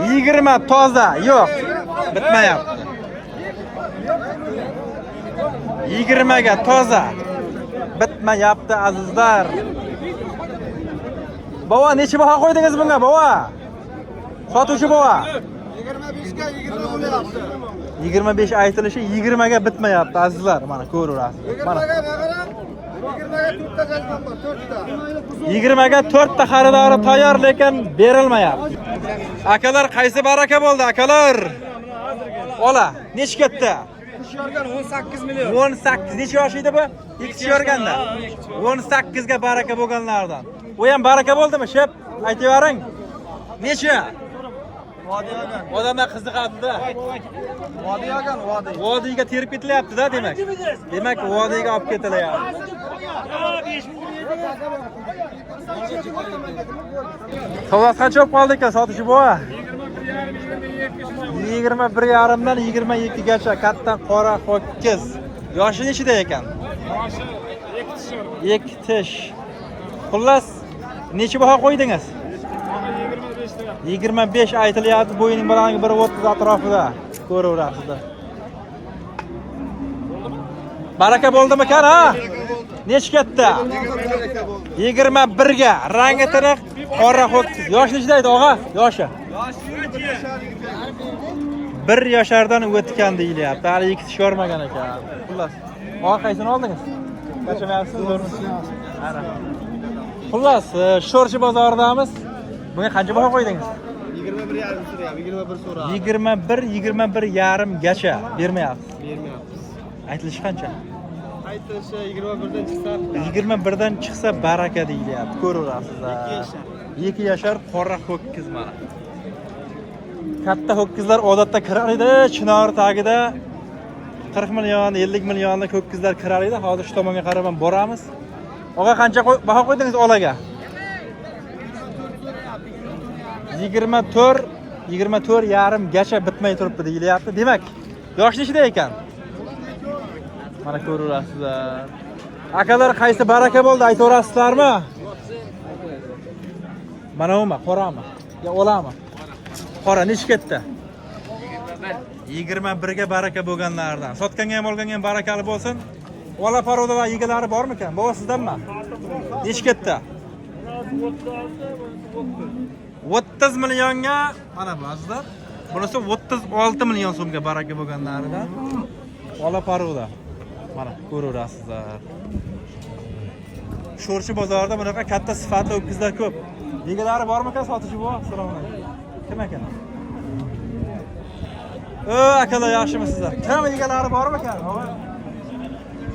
20 toza, yo'q. Bitmayapti. 20 ga toza. Bitmayapti azizlar. Bova, necha baho qo'ydingiz bunga, bova? Sotuvchi bova. 25 ga 20 bo'lyapti. 25 aytilishi 20 ga bitmayapti azizlar. Mana ko'raverasiz. Mana 20 ga naqara? 20 ga 4 ta jazman bor, 4 ta. 20 ga 4 ta xaridori tayyor, lekin berilmayapti. Akalar, qaysi baraka bo'ldi, akalar? Ola, necha ketdi? Yorgan 18 million. 18 necha yosh edi bu? Ikki yorganda. 18 ga baraka bo'lganlardan. U ham baraka bo'ldimi, shep? Aytavering. Necha? Vodiy olgan. Odamlar qiziqadi-da. Vodiy olgan, vodiy. Vodiyga terib ketilyapti-da, demak. Demak, vodiyga olib ketilyapti. Savdosi qancha bo'lib qoldi ekan sotishi bu? 21,5 dan 22 gacha katta qora ho'kiz. Yoshi nechida ekan? Yoshi 2 tish. Xullas, necha baho qo'ydingiz? 25 aytilyapti, bo'yining balandligi 1.30 atrofida. Ko'raverasizlar. Baraka bo'ldimikan, ha? Necha ketdi? 21 ga. Rangi tiniq, qora ho'kiz. Yoshi nechida edi, og'a? Yoshi? 1 yoshardan o'tgan deyilyapti. Hali 2 tish yormagan ekan. Xullas, og'a qaysini oldingiz? Charchamayapsiz, zo'rmisiz? Ana. Xullas, Sho'rchi bozoridamiz. Bunga qancha baho qo'ydingiz? 21,5 so'rayapti, 21 so'rayapti. 21, 21,5 gacha bermayapsiz. Bermayapmiz. Aytilishi qancha? Aytilishi 21 dan chiqsa 21 dan chiqsa baraka deyilyapti. Ko'raverasizlar. 2 yashar qora ho'kiz mana. Katta ho'kizlar odatda kirar edi, chinor tagida 40 million, 50 millionlik ho'kizlar kirar edi. Hozir shu tomonga qarab ham boramiz. Og'a, qancha baho qo'ydingiz olaga? 24, 24,5 gacha bitmay turibdi deyilyapti. Demak, yosh nechida ekan? Mana ko'raverasizlar. Akalar, qaysi baraka bo'ldi, aytaverasizlarmi? Mana umi, qorami? Yo olami? Qora necha ketdi? 21 ga baraka bo'lganlardan. Sotganga ham olganga ham barakali bo'lsin. Ola parodalar egalari bormikan? Bobo sizdanmi? Necha ketdi? 30 millionga mana bu azizlar. Bunisi 36 million so'mga baraka bo'lganlaridan. Ola paroda. Mana ko'raverasizlar. Sho'rchi bozorida bunaqa katta sifatli ho'kizlar ko'p. Egalari bormikan sotishi bu? Assalomu alaykum. Kim ekan? Akalar, yaxshimisizlar? Kim egalari bormikan?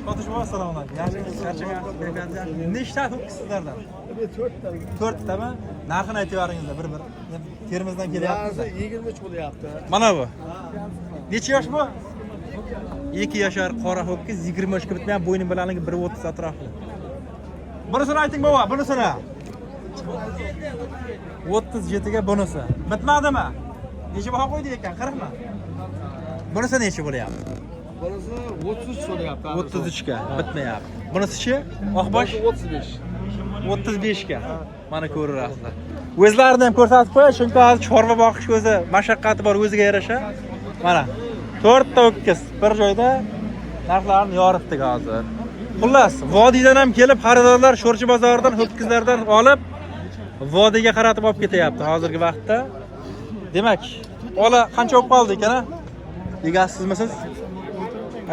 Sotish bu, assalomu alaykum. Yaxshimisiz? Charchamayapsiz? Kayfiyat yaxshi. Nechta ho'kiz sizlardan? 4tami? Narxini aytib beringizlar bir-bir. Termizdan kelyapmiz. 23 bo'lyapti. Mana bu. Necha yosh bu? 2 yashar qora ho'kiz 23 ga bitmagan, bo'yni balandligi 1.30 atrofida. Bunisini ayting bova, bunisini. 37 ga bunisi. Bitmadimi? Necha baho qo'ydik ekan? 40 mi? Bunisi necha bo'lyapti? Bunisi 33 so'rayapti. 33 ga bitmayapti. Bunisi-chi? Oqbosh 35. 35 ga. Mana ko'raverasizlar. O'zlarini ham ko'rsatib qo'yay, chunki hozir chorva boqish o'zi mashaqqati bor, o'ziga yarasha. Mana 4 ta ho'kiz bir joyda narxlarini yoritdik hozir. Xullas, vodiydan ham kelib xaridorlar Sho'rchi bozoridan ho'kizlardan olib vodiyga qaratib olib ketyapti hozirgi vaqtda. Demak, ola qancha bo'lib qoldi ekan a? Egasizmisiz?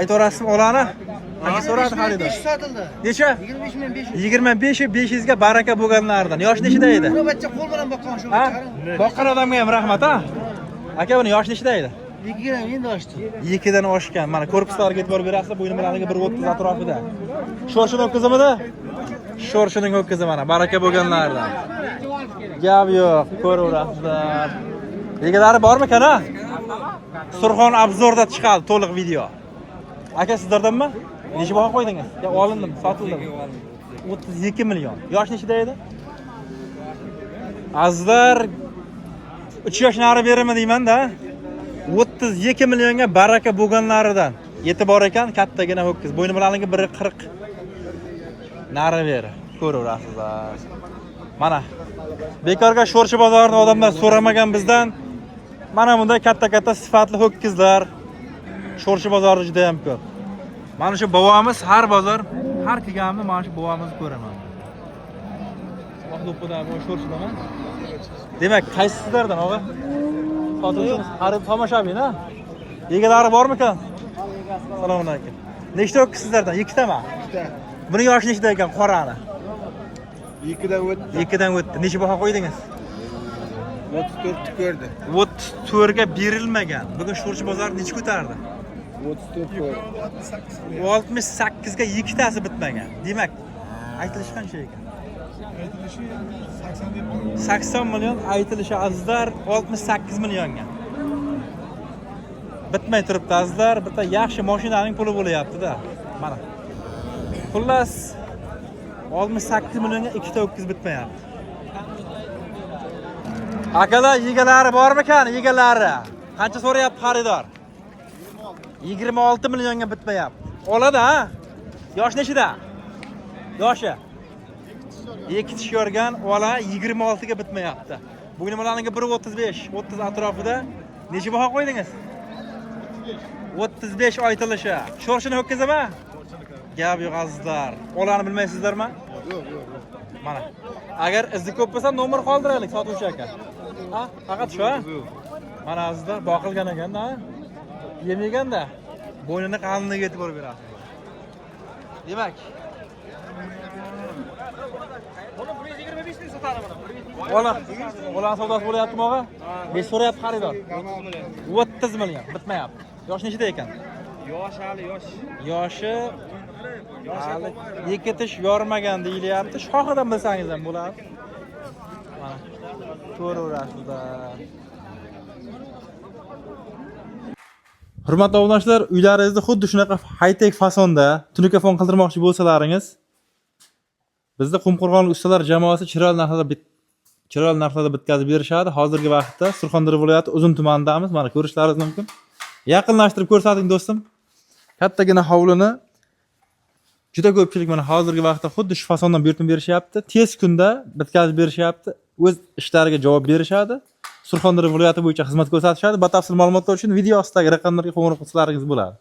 Aytaverasizmi olani? Qancha so'radi xaridor? Sotildi. Necha? 25 500. 25 500 ga baraka bo'lganlardan. Yosh nechida edi? Bu bachcha qo'l bilan boqqan shu. Ha? Boqqan odamga ham rahmat, ha? Aka, buni yoshi nechida edi? 2 gram endi oshdi. 2 dan oshgan. Mana korpuslariga e'tibor berasizlar, bo'yni balandligi 1.30 atrofida. Sho'rchining ho'kizimidi? Sho'rchining ho'kizi mana baraka bo'lganlardan. Gap yo'q, ko'raverasizlar. Egalari bormikan, ha? Surxon Obzorda chiqadi to'liq video. Aka, sizlardanmi? Necha baho qo'ydingiz? Ya olindimi, sotildimi? 32 million. Yosh nechida edi? Azizlar, 3 yosh nari berimi deyman-da. 32 millionga baraka bo'lganlaridan. Yetib bor ekan, kattagina ho'kiz. Bo'yni balandligi 1.40. Nari beri. Ko'raverasizlar. Mana bekorga Sho'rchi bozorini odamlar so'ramagan bizdan. Mana bunday katta-katta sifatli ho'kizlar Sho'rchi bozorida juda ham ko'p. Mana shu bobomiz har bozor, har kelganimda mana shu bobomizni ko'raman. Oqdo'ppidan bu Sho'rchidaman. Demak, qaysi sizlardan og'a? Sotuvchimiz, har tomoshabin, ha? Egalari bormikan? Assalomu alaykum. Nechta ho'kiz sizlardan? Ikkitami? Ikkita. Buni yoshi nechta ekan qorani? Ikkidan o'tdi. Ikkidan o'tdi. Necha baho qo'ydingiz? 34 ko'rdi. 34 ga berilmagan. Bugun Sho'rchi bozori necha ko'tardi? 34 ko'rdi. 68 ga ikkitasi bitmagan. Demak, aytilishi qancha ekan? Aytilishi 80 deb turibdi. 80 million aytilishi azizlar, 68 millionga. Bitmay turibdi azizlar, bitta yaxshi mashinaning puli bo'lyapti-da. Mana. Xullas 68 millionga ikkita ho'kiz bitmayapti. Akalar, egalari bormikan? Egalari. Qancha so'rayapti xaridor? 26 millionga bitmayapti. Oladi ha? Yosh nechida? Yoshi? Ikki tish ko'rgan ola 26 ga bitmayapti. Bugun nimalarniki 1.35, 30 atrofida. Necha baho qo'ydingiz? 35 aytilishi. Sho'rshini ho'kizimi? Gap yo'q azizlar. Olani bilmaysizlarmi? Yo'q, yo'q, yo'q. Mana. Agar izi ko'p bo'lsa nomer qoldiraylik sotuvchi aka. Ha, faqat shu ha? Mana azizlar boqilgan ekanda, ha? Yemaganda bo'ynini qalinligiga e'tibor berasiz. Demak, Buni 125 ming sotadi buni. Ola, olani savdosi bo'lyaptimi og'a? Necha so'rayapti xaridor? 30 million, bitmayapti. Yoshi nechida ekan? Yosh hali yosh. Yoshi hali ikki tish yormagan deyilyapti. Shoxidan bilsangiz ham bo'ladi. Mana ko'raverasizlar. Hurmatli obunachilar, uylaringizni xuddi shunaqa high-tech fasonda tunukafon qildirmoqchi bo'lsalaringiz, bizda Qumqo'rg'onlik ustalar jamoasi chiroyli narxlarda bitkazib berishadi. Hozirgi vaqtda Surxondaryo viloyati Uzun tumanidamiz. Mana ko'rishlaringiz mumkin. Yaqinlashtirib ko'rsating do'stim. Kattagina hovlini juda ko'pchilik mana hozirgi vaqtda xuddi shu fasondan buyurtma berishyapti. Tez kunda bitkazib berishyapti. O'z ishlariga javob berishadi. Surxondaryo viloyati bo'yicha xizmat ko'rsatishadi. Batafsil ma'lumotlar uchun video ostidagi raqamlarga qo'ng'iroq qilsalaringiz bo'ladi.